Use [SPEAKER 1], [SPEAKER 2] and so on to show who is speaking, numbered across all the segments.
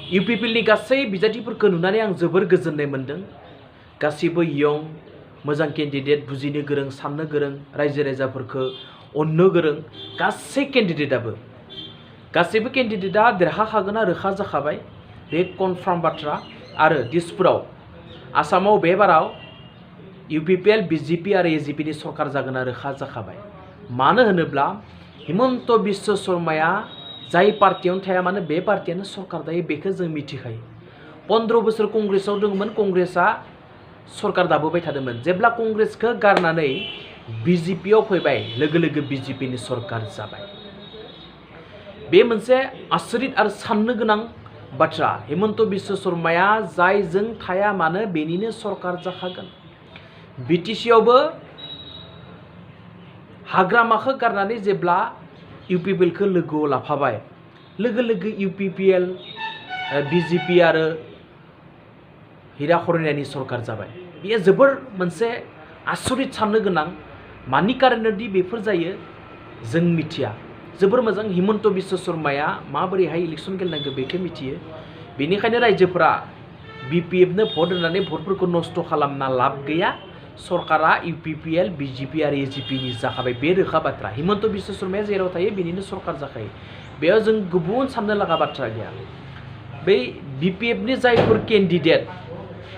[SPEAKER 1] इउपिपिएलनि गासै बिजाथिफोरखौ नुनानै आं जोबोर गोजोननाय मोन्दों। गासिबो यं मोजां केन्डिडेट, बुजिनो गोरों, साननो गोरों, रायजो राजाफोरखौ अननो गोरों गासै केन्डिडेटआबो गासैबो केन्डिडेटआ देरहाखागोना रोखा जाखाबाय, बे कनफार्म बाथ्रा। आरो दिसपुराव आसामाव बे बाराव इउपिपिएल, बिजेपि आरो एजिपिनि सरकार जागोना रोखा जाखाबाय। मानो होनोब्ला हिमन्त बिश्व शर्माया जाय पार्टियावनो थाया मानो बे पार्टियानो सरकार दायो, बेखौ जों मिथिखायो। 15 बोसोर कंग्रेसआव दंमोन, कंग्रेसआ सरकार दाबोबाय थादोंमोन। जेब्ला कंग्रेसखौ गारनानै बिजेपियाव फैबाय, लोगो लोगो बिजेपिनि सरकार जाबाय। बे मोनसे आसरित आरो साननो गोनां बाथ्रा। हिमन्त बिश्व शर्माया जायजों थाया मानो बेनिनो सरकार जाखागोन। बिटिसियावबो हाग्रामाखौ गारनानै जेब्ला इउपिपिएलखौ लोगोआव लाफाबाय, लोगो लोगो इउपिपिएल, बिजेपि आरो हिरा खरनियानि सरकार जाबाय। बेयो जोबोर मोनसे आसरित साननो गोनां। मानि कारनदि बेफोर जायो जों मिथिया। जोबोर मोजां, हिमन्त बिश्व शर्माया माबोरैहाय इलेक्सन गेलेनांगौ बेखौ मिथियो। बेनिखायनो रायजोफोरा बिपिएफनो भट होनानै भटफोरखौ नस्थ' खालामना लाब गैया। सरकारा इउपिपिएल, बिजेपि आरो एजिपिनि जाखाबाय, बे रोखा बाथ्रा। हिमन्त बिश्व शर्माया जेराव थायो बेनिनो सरकार जाखायो। बेयाव जों गुबुन साननो लागा बाथ्रा गैया। बै बिपिएफनि जायफोर केन्डिडेट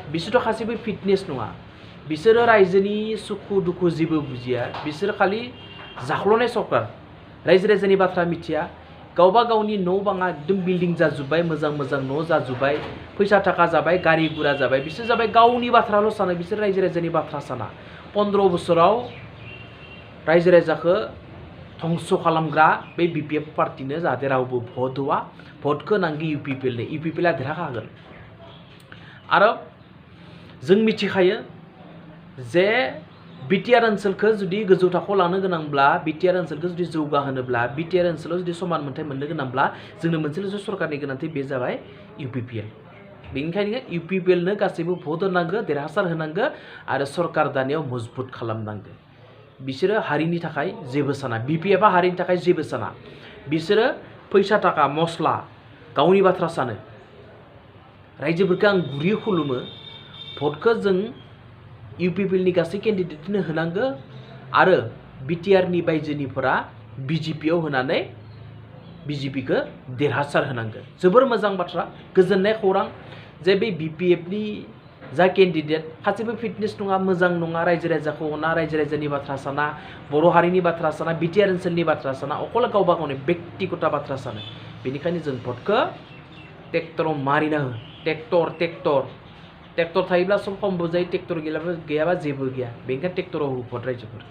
[SPEAKER 1] बिसोरथ' गासैबो फिटनेस नङा। बिसोरो रायजोनि सुखु दुखु जेबो बुजिया। बिसोरो खालि जाख्ल'नाय सरकार, रायजो राजानि बाथ्रा मिथिया। गावबा गावनि न' बाङा एकदम बिल्डिं जाजोब्बाय, मोजां मोजां न' जाजोब्बाय, फैसा थाखा जाबाय, गारि गुरा जाबाय। बिसोर जाबाय गावनि बाथ्राल' सानो, बिसोर रायजो राजानि बाथ्रा साना। 15 बोसोराव रायजो राजाखौ धंस' खालामग्रा बे बिपिएफ पार्टिनो जाहाथे रावबो भट होआ। भटखौ नांगौ इउपिपिएलनो, इउपिपिएलआ देरहाखागोन। आरो जों मिथिखायो जे बिटिआर ओनसोलखौ जुदि गोजौ थाखोआव लांनो गोनांब्ला, बिटिआर ओनसोलखौ जुदि जौगाहोनोब्ला, बिटिआर ओनसोलाव जुदि समान मोनथाय मोननो गोनांब्ला जोंनो मोनसेल'सो सरकारनि गोनांथि, बे जाबाय इउपिपिएल। बेनिखायनो इउपिपिएलनो गासैबो भट होनांगौ, देरहासार होनांगौ आरो सरकार दानायाव मजबुत खालामनांगौ। बिसोरो हारिनि थाखाय जेबो साना, बिपिएफआ हारिनि थाखाय जेबो साना। बिसोरो फैसा थाखा मस्ला गावनि बाथ्रा सानो। रायजोफोरखौ आं गुरै खुलुमो, भटखौ जों इउपिपिएलनि गासै केन्डिडेटनो होनांगौ आरो बिटिआरनि बायजोनिफोरा बिजेपियाव होनानै बिजेपिखौ देरहासार होनांगौ। जोबोर मोजां बाथ्रा, गोजोननाय खौरां जे बे बिपिएफनि जा केन्डिडेट गासैबो फिटनेस नङा, मोजां नङा, रायजो राजाखौ अना, रायजो राजानि बाथ्रा साना, बर' हारिनि बाथ्रा साना, बिटिआर ओनसोलनि बाथ्रा साना, अकल गावबा गावनि बेक्तिगत बाथ्रा सानो। बेनिखायनो जों भटखौ ट्रेक्टराव मारिना हो। ट्रेक्टर थायोब्ला सब खमबो जायो, ट्रेक्टर गैयाबा जेबो गैया। बेनिखायनो ट्रेक्टराव हो भट रायजोफोर।